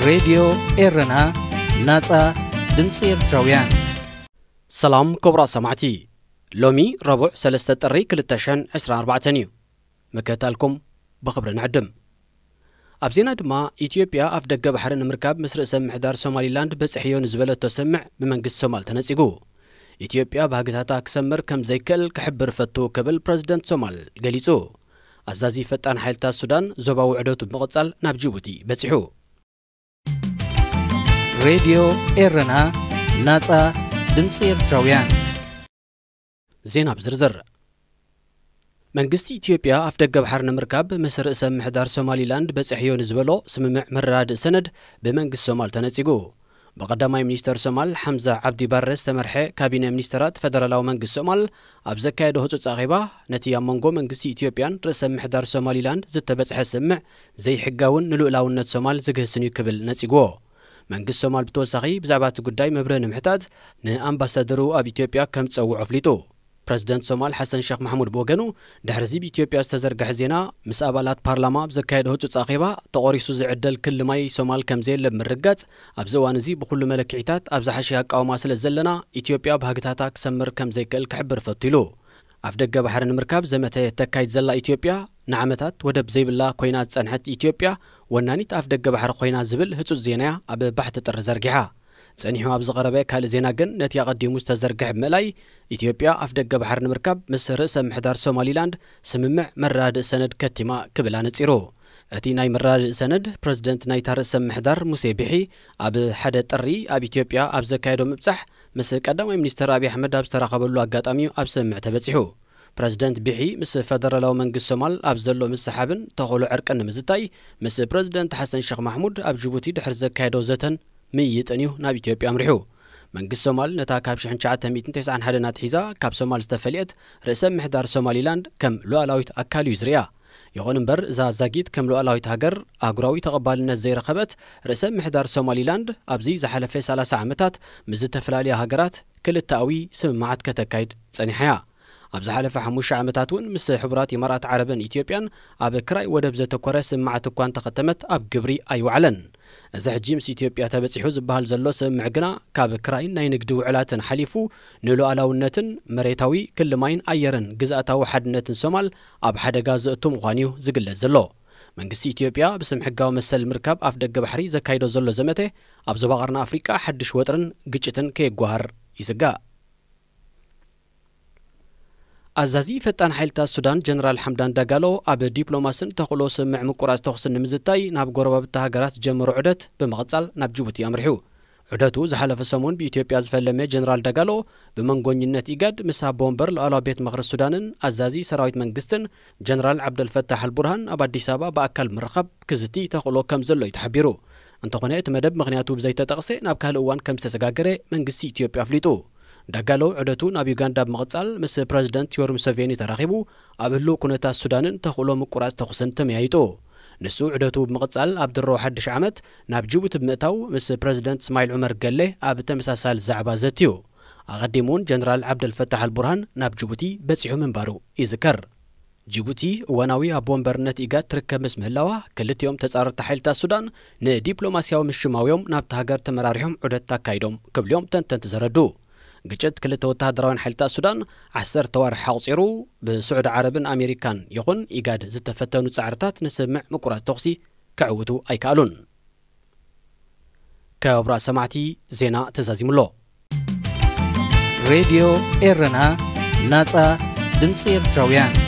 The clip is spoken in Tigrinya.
ሬድዮ ኤረና፣ ናጻ ድምጺ ኤርትራውያን። ሰላም ክቡራት ሰማዕቲ፣ ሎሚ ረቡዕ ሰለስተ ጥሪ ክልተ ሽሕን ዕስራን ኣርባዕተን እዩ። ምክትታልኩም ብኽብሪ ንዕድም። ኣብ ዜና ድማ፣ ኢትዮጵያ ኣፍ ደገ ባሕሪ ንምርካብ ምስ ርእሰ ምሕዳር ሶማሊላንድ በጽሕዮ ንዝበለቶ ስምምዕ ብመንግስቲ ሶማል ተነጺጉ። ኢትዮጵያ ባህግታታ ክሰምር ከም ዘይክእል ክሕብር እፈቱ ክብል ፕረዚደንት ሶማል ገሊጹ። ኣዛዚ ፈጣን ሓይልታት ሱዳን ዞባዊ ውዕደቱ ብምቕጻል ናብ ጅቡቲ በጺሑ። ሬድዮ ኤረና፣ ናጻ ድምጺ ኤርትራውያን። ዜና ብዝርዝር። መንግስቲ ኢትዮጵያ ኣፍ ደገ ባሕሪ ንምርካብ ምስ ርእሰ ምሕዳር ሶማሊላንድ በጽሕዮ ንዝበሎ ስምምዕ መረዳድእ ሰነድ ብመንግስቲ ሶማል ተነጺጉ። ብቐዳማይ ሚኒስተር ሶማል ሓምዛ ዓብዲ ባረ ዝተመርሐ ካቢነ ሚኒስተራት ፈደራላዊ መንግስቲ ሶማል ኣብ ዘካየዶ ህጹጽ ኣኼባ፣ ነቲ ኣብ መንጎ መንግስቲ ኢትዮጵያን ርእሰ ምሕዳር ሶማሊላንድ ዝተበጽሐ ስምምዕ ዘይሕጋውን ንልኡላውነት ሶማል ዝግህስን እዩ ክብል ነጺግዎ። መንግስቲ ሶማል ብተወሳኺ ብዛዕባ እቲ ጉዳይ መብርሂ ንምሕታት ንኣምባሳደሩ ኣብ ኢትዮጵያ ከም ዝጸውዖ ኣፍሊጡ። ፕረዚደንት ሶማል ሓሰን ሸኽ ማሕሙድ ብወገኑ፣ ድሕሪ እዚ ብኢትዮጵያ ዝተዘርግሐ ዜና፣ ምስ ኣባላት ፓርላማ ኣብ ዘካየዶ ህጹጽ ኣኼባ፣ ተቖሪሱ ዝዕደል ክሊ ማይ ሶማል ከም ዘየለ ብምርጋጽ፣ ኣብዚ እዋን እዚ ብኹሉ መለክዒታት ኣብ ዝሓሸ ኣቃውማ ስለ ዘለና፣ ኢትዮጵያ ባህግታታ ክሰምር ከም ዘይክእል ክሕብር እፈቱ ኢሉ። ኣፍ ደገ ባሕሪ ንምርካብ ዘመተ ተካይድ ዘላ ኢትዮጵያ፣ ንዓመታት ወደብ ዘይብላ ኮይና ዝጸንሐት ኢትዮጵያ፣ ወናኒት ኣፍ ደገ ባሕሪ ኮይና ዝብል ህጹጽ ዜናያ ኣብ ባሕቲ ጥሪ ዘርጊሓ። ጸኒሑ ኣብ ዝቐረበ ካልእ ዜና ግን፣ ነቲ ኣቐዲሙ ዝተዘርግሐ ብምእላይ፣ ኢትዮጵያ ኣፍ ደገ ባሕሪ ንምርካብ ምስ ርእሰ ምሕዳር ሶማሊላንድ ስምምዕ መረዳድእ ሰነድ ከቲማ ክብል ኣነጺሩ። እቲ ናይ መረዳድእ ሰነድ፣ ፕረዚደንት ናይታ ርእሰ ምሕዳር ሙሴ ቢሒ ኣብ ሓደ ጥሪ ኣብ ኢትዮጵያ ኣብ ዘካየዶ ምብጻሕ፣ ምስ ቀዳማይ ሚኒስተር ኣብይ ኣሕመድ ኣብ ዝተራኸበሉ ኣጋጣሚ እዩ ኣብ ስምምዕ ተበጺሑ። ፕረዚደንት ቢሒ ምስ ፈደራላዊ መንግስቲ ሶማል ኣብ ዘሎ ምስሓብን ተኽእሎ ዕርቅን ንምዝታይ፣ ምስ ፕረዚደንት ሓሰን ሸኽ ማሕሙድ ኣብ ጅቡቲ ድሕሪ ዘካየዶ ዘተን ምይይጥን እዩ ናብ ኢትዮጵያ ኣምሪሑ። መንግስቲ ሶማል ነታ ካብ ሽሕን ትሽዓተ ሚእትን ተስዓን ሓደን ኣትሒዛ ካብ ሶማል ዝተፈልየት ርእሰ ምሕዳር ሶማሊላንድ ከም ሉዓላዊት ኣካል እዩ ዝርእያ። ይኹን እምበር፣ እዛ ዛጊት ከም ሉዓላዊት ሃገር ኣህጉራዊ ተቐባልነት ዘይረኸበት ርእሰ ምሕዳር ሶማሊላንድ፣ ኣብዚ ዝሓለፈ ሰላሳ ዓመታት ምስ ዝተፈላለያ ሃገራት ክልተኣዊ ስምምዓት ከተካይድ ጸኒሓ እያ። ኣብ ዝሓለፈ ሓሙሽተ ዓመታት እውን ምስ ሕቡራት ኢማራት ዓረብን ኢትዮጵያን ኣብ ክራይ ወደብ ዘተኮረ ስምምዓት እኳ እንተኸተመት፣ ኣብ ግብሪ ኣይወዓለን። እዚ ሕጂ ምስ ኢትዮጵያ ተበጺሑ ዝበሃል ዘሎ ስምምዕ ግና፣ ካብ ክራይን ናይ ንግዲ ውዕላትን ሓሊፉ፣ ንሉዓላውነትን መሬታዊ ክሊ ማይን ኣየርን ግዝኣታዊ ሓድነትን ሶማል ኣብ ሓደጋ ዘእቱ ምዃኑ እዩ ዝግለጽ ዘሎ። መንግስቲ ኢትዮጵያ ብስም ሕጋዊ መሰል ምርካብ ኣፍ ደገ ባሕሪ ዘካይዶ ዘሎ ዘመተ፣ ኣብ ዞባ ቀርኒ ኣፍሪቃ ሓድሽ ወጥርን ግጭትን ከየጓህር ይስጋእ። ኣዛዚ ፈጣን ሓይልታት ሱዳን ጀነራል ሓምዳን ዳጋሎ፣ ኣብ ዲፕሎማስን ተኽእሎ ስምምዕ ምቁራጽ ተኹስን ንምዝታይ ናብ ጎረባብቲ ሃገራት ዝጀመሮ ዑደት ብምቕጻል ናብ ጅቡቲ ኣምሪሑ። ዑደቱ ዝሓለፈ ሰሙን ብኢትዮጵያ ዝፈለመ ጀነራል ዳጋሎ፣ ብመንጎኝነት ኢጋድ ምስ ኣቦ ወንበር ሉዓላዊ ቤት ምኽሪ ሱዳንን ኣዛዚ ሰራዊት መንግስትን ጀነራል ዓብደልፈታሕ ኣልቡርሃን ኣብ ኣዲስ ኣበባ ብኣካል ምርኻብ ክዝቲ ተኽእሎ ከም ዘሎ እዩ ተሓቢሩ። እንተኾነ፣ እቲ መደብ ምኽንያቱ ብዘይተጠቕሰ ናብ ካልእ እዋን ከም ዝተሰጋገረ መንግስቲ ኢትዮጵያ ኣፍሊጡ። ዳጋሎ ዑደቱ ናብ ዩጋንዳ ብምቕጻል፣ ምስ ፕረዚደንት ዮወሪ ሙሰቬኒ ተራኺቡ፣ ኣብ ህሉው ኩነታት ሱዳንን ተኽእሎ ምቁራጽ ተኹስን ተመያይጡ። ንሱ ዑደቱ ብምቕጻል፣ ኣብ ድሮ ሓድሽ ዓመት ናብ ጅቡቲ ብምእታው፣ ምስ ፕረዚደንት እስማዒል ዑመር ገሌ ኣብ ተመሳሳሊ ዛዕባ ዘትዩ። ኣቐዲሙ እውን ጀነራል ዓብደልፈታሕ ኣልቡርሃን ናብ ጅቡቲ በጺሑ ምንባሩ ይዝከር። ጅቡቲ እዋናዊ ኣቦ ወንበርነት ኢጋድ ትርከብ ምስ ምህላዋ፣ ክልቲኦም ተጻረርቲ ሓይልታት ሱዳን ንዲፕሎማስያዊ ምሽማውዮም ናብታ ሃገር ተመራሪሖም ዑደት ኣካይዶም ክብልዮም ተንተንቲ ዘረዱ። ግጭት ክልተ ወተሃደራውያን ሓይልታት ሱዳን ዓሰርተ ወርሒ ኣቑጺሩ፣ ብስዑዲ ዓረብን ኣሜሪካን ይኹን ኢጋድ ዝተፈተኑ ጻዕርታት ንስምምዕ ምቁራጽ ተኹሲ ከዕውቱ ኣይከኣሉን። ክቡራት ሰማዕቲ፣ ዜና ተዛዚሙ ኣሎ። ሬድዮ ኤረና፣ ናጻ ድምጺ ኤርትራውያን።